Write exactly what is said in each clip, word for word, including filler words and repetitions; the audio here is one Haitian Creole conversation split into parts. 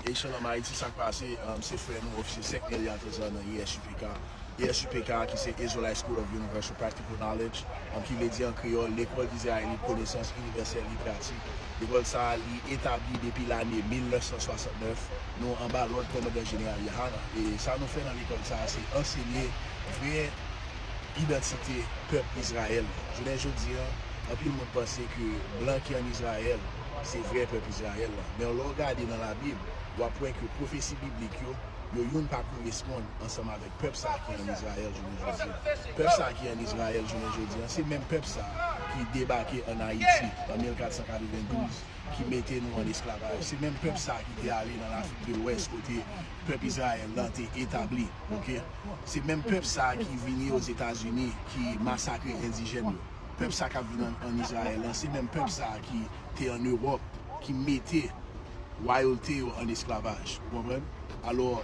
Hey, Shalom Haiti, sa k pase? Um, se frè nou, ofisye Sèk Nelya Tozan nan I S U P K. I S U P K, ki se Israelite School of Universal Practical Knowledge, um, ki vle di an kreyòl, Lekòl Izrayelit Konesans Inivèsèl e Pratik. Lekòl sa a, li etabli depi lane mil nèf san swasantnèf. Nou anba lòd kòmandan jeneral Yahana. E sa nou fè nan lekòl sa a, se ansenye vrè idantite pèp Izrayèl la. Jounen jodi a, anpil moun panse ke blan ki ann Izrayèl, se vrè pèp Izrayèl la. Men lè w gade nan Labib, w ap wè ke pwofesi biblik yo, yo youn pa koresponn ansanm avèk pèp sa ki ann Izrayèl jounen jodi a. Pèp sa ki ann Izrayèl jounen jodi a, se menm pèp sa ki debake ann Ayiti an mil kat san katrevendouz, ki mete nou ann esklavaj. Se menm pèp sa ki te ale nan Lafrik de Lwès kote pèp Izrayèl lan te etabli. Oke? Se menm pèp sa ki vini Ozetazini, ki masakre endijèn yo. Pèp sa k ap vin ann, ann Izrayèl lan, se menm pèp sa ki te ann Ewòp, ki mete wayòlte yo ann esklavaj. Ou konprann? Alò,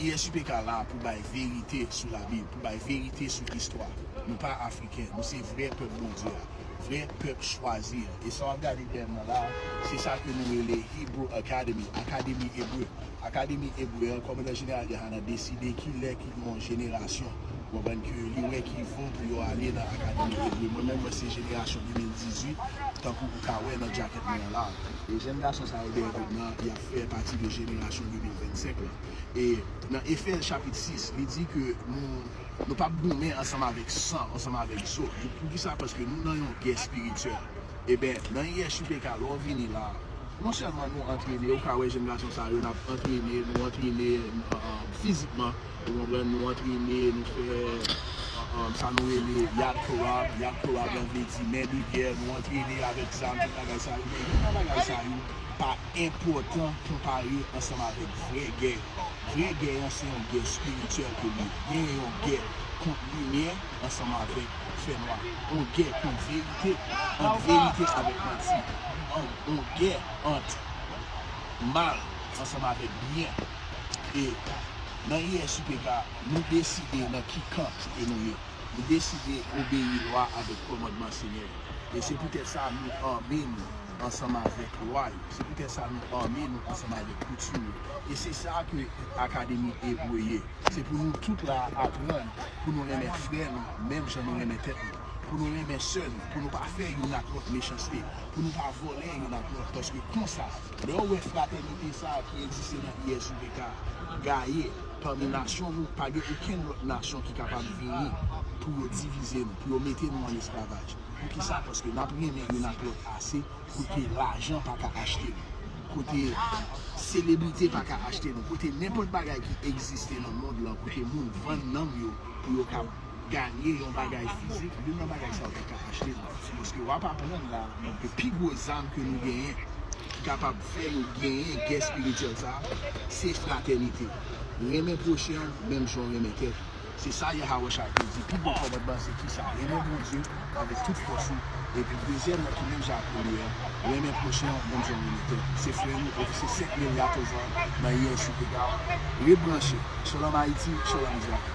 I S U P K la pou bay verite sou Labib, pou bay verite sou istwa. Nou pa Afriken, nou se vrè pèp Bondye a, vrè pèp chwazi a. E sa w ap gade dèyè m nan la, se sa ke nou rele Hebrew Academy, Akademi Ebre. Akademi Ebre an, kòmandan jeneral Yahana deside ki lè ki gen yon jenerasyon, ou konprann, ke li wè ki vo pou yo ale nan Akademi Ebre. Mwen menm, mwen se jenerasyon de mil dizuit, tankou ou ka wè nan djakèt mwen an la. E jèn gason sa yo dèyè kòb nan, y ap fè pati de jenerasyon de mil vennsenk la. E nan Efèz chapit sis, li di ke nou, nou p ap goumen ansanm avèk san, ansanm avèk zo. Poukisa? Paske nou nan yon gè espirityèl. Eben, nan I S U P K, lè w vini la, non sèlman nou antrene, ou ka wè jèn gason sa yo, n ap antrene, nou antrene, uh, fizikman, ou konprann, nou antrene, nou fè, uh, uh, sa nou rele Yad Torah, Yad Torah an vle di men de gè, nou antrene avèk zam, tout bagay sa yo, men youn nan bagay sa yo pa enpòtan konpare ansanm avèk vrè gè. Vrè gè an se yon gè espirityèl ke li ye. Genyen yon gè kont limyè ansanm avèk fènwa. Yon gè kont verite, ant verite avèk manti. Yon, yon gè ant mal ansanm avèk byen. E nan I S U P K, nou deside nan ki kan ke nou ye. Nou deside obeyi lwa avèk kòmandman Senyè yo. E se poutèt sa nou ame nou ansanm avèk lwa yo. Se poutèt sa nou ame nou ansanm avèk koutim yo. E se sa ke Akademi Ebre ye. Se pou nou tout la aprann, pou nou renmen frè nou, menm jan nou renmen tèt nou. Pou nou renmen sè nou, pou nou pa fè youn ak lòt mechanste, pou nou pa vòlè youn ak lòt. Paske konsa, lè w wè fratènite sa a ki egziste nan I S U P K gaye, pami nasyon nou, pa gen okenn lòt nasyon ki kapab vini pou yo divize nou, pou yo mete nou an esklavaj. Poukisa? Paske n ap renmen youn ak lòt ase, kote lajan pa ka achte nou, kote selebrite pa ka achte nou, kote nenpòt bagay ki egziste nan mond lan, kote moun vann nanm yo pou yo ka ganye yon bagay fizik, youn nan bagay sa yo pa ka achte nou. Se paske w ap aprann la ke pi gwo zam ke nou genyen ki kapab fè nou genyen gè espirityèl sa a, se fratènite. Renmen pwochen w menm jan w renmen tèt ou. Se sa Yahawashai te di, pi gwo kòmandman se kisa? Renmen Bondye avèk tout fòs ou, epi dezyèm nan ki menm jan ak premye a, renmen pwochen w menm jan w renmen tèt ou. Se frè nou, ofisye Sèk Nelya Tozan nan I S U P K. Ret branche. Shalom Ayiti, Shalom Izrayèl.